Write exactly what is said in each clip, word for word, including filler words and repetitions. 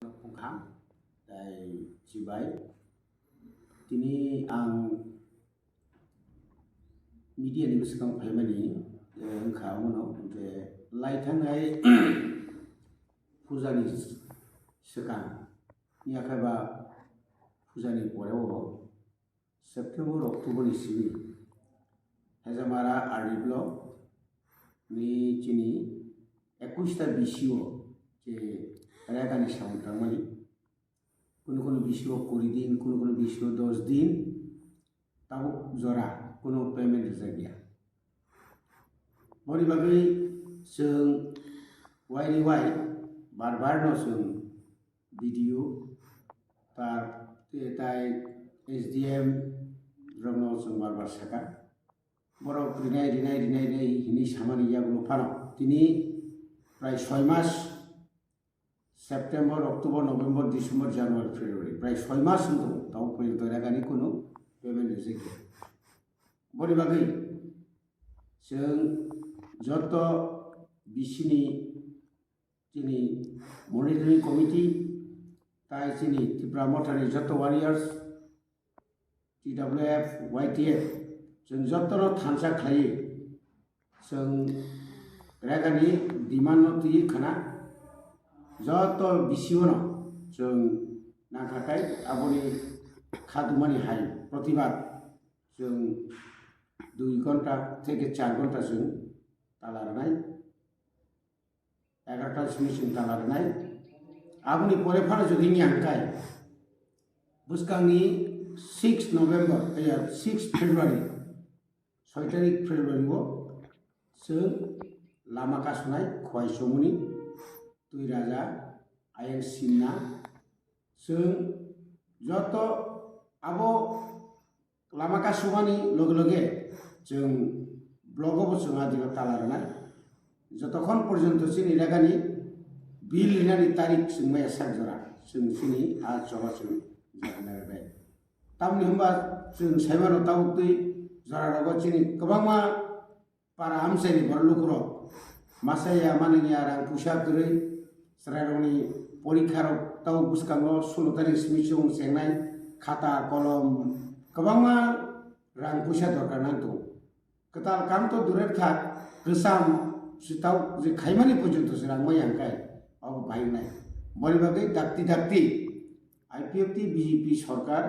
Phungkham, tai chibai. Tini ang media ni bwskango phaimani, eh, wngkha omono, hwnkhe lai thangnai puja ni swkang, yakhai ba puja ni pore o September, October ni simi Hejamara R D block ni chini ekush ta B C O je rega ni samung tangmani, kunu kunu B C O kuri din, kunu kunu B C O dos din, tabuk jora kunu payment rijak ya. Boni bagwi chwng Y D Y bar bar no chwng B D O, tar, tai S D M rokno chwng bar bar saka. Borok rinai, rinai, rinai, rinai hinwi samani yagulo phano tini prai soi mas, September, October, November, December, January, February, prai soi mas wng tongo, tabuk porjonto rega ni kunu payment rijak ya. Boni bagwi chwng joto B C ni chini monitoring committee, tai chini Tipra Motha ni joto warriors, T W F, Y T F, chwng jotono thansa khlaiwi chwng rega ni demand no twiwi khna joto B C O no chwng nangkha khai aboni kha dumani hai protibad chwng dui ghonta theke char ghonta chwng tala rwnai. Egarota simi chwng tala rwnai. Aboni pore phano jodi wngya hwnkhe, bwskangni six November, eh, six February, soi tarik February o chwng lama kasunai Khwai Chomoni, Twi Raja, Ayang Simna, chwng joto abo lama kasumani loge loge chwng blogo bo chwng adino tala rwnai. Jotokhon porjonto chini rega ni bill rinani tarik chwng maya sak jora chwng chini a choba chwng jora nai bai. Tamni hwnba chwng saimano tabuk twi jora rogo chini kwbangma para amchaini borok lukurok masa ya manwi ya rang puisa kwrwi chwrairokni porikharok tabuk bwskango sulo tarik simi chwng chengnai khata kolom kwbangma rang puisa dorkar nang tongo. Kwtal kam to durer thak, kwcham swtau je khaimani porjonto se rang maya hwnkhe abo bai wngnai. Boni bagwi dakti dakti I P F T B J P sorkar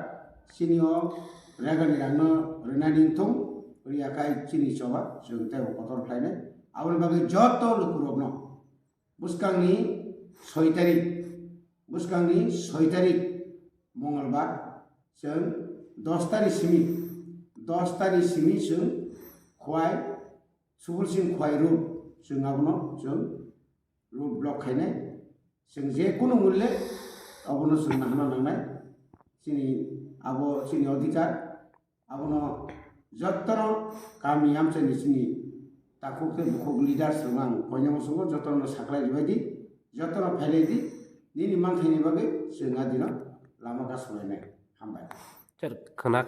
chini o rega ni rang no rwnani wngthung, rwya khai chini choba chwng teibo kotor khlainai. Aboni bagwi joto lukurokno bwskangni soi tarik, bwskangni soi tarik Mongolbar chwng dos tarik simi, dos tarik simi chwng Khwai, Subul Singh Khwai road chwng abono chwng road block khainai. Chwng je kunu mulle abono chwng nahana nangnai. Chini abo chini odhikar, abono jotono kami amchaini chini takhuk tei bukhuk leader chwng ang koinai muchungo jotono saklai ribai di, jotono phailai di, nini manthaini bagwi chwng adino lama kasulainai. Hambai. Sir, khna